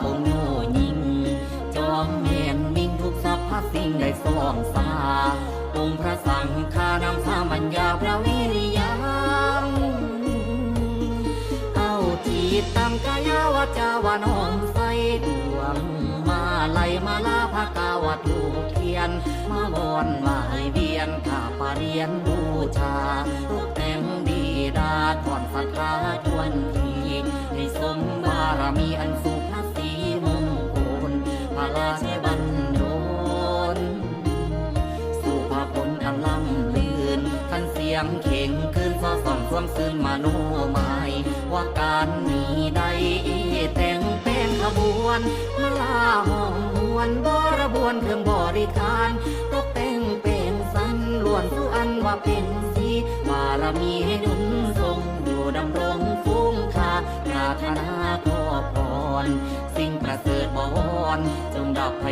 ອົງໂຍຍິ່ງ ຈອມແມ່ນມິ່ງທຸກສັບພະສິ່ງໄດ້ສອງສາ ອົງພະສັງຄານຳສາມບັນຍາພະວິລິຍັງ ເອົາຈິດຕັງກາຍາວາຈາວານ້ອມໃສ່ດວງ ມາໄລມາລາພະກາວັດທູບທຽນ ມາວອນໄຫວ້ວຽນຂ້າປະລຽນບູຊາ ຕົກແຕ່ງດີດາ ທອນສັດທາທວນທີ ໃຫ້ສົມບາລະມີອັນສຸພະສີມຸງຄຸນ ພະລາຊະບັນດົນ ສຸພະພົນອັນລ້ຳລື່ນ ຄັນສຽງເຄັ່ງຄືນ ຊໍ່ສ່ອງຊວມຊື່ນມະໂນມາຍ ວ່າການນີ້ໄດ້ແຕ່ງແປງຂະບວນ ມາລາຫ້ອງຮວນບໍລະບວນເຄື່ອງບໍລິການ ຕົກແຕ່ງແປງສັນ ລ້ວນສຸອັນວ່າເປັນສີ ບາລະມີໃຫ້ນຸ່ງຊົງ ຢູ່ດຳລົງຝູງຂ້າ ປາດຖະໜາຂໍພອນ ສິ່ງປະເສີດບໍວອນ ຈົ່ງດັບໄພ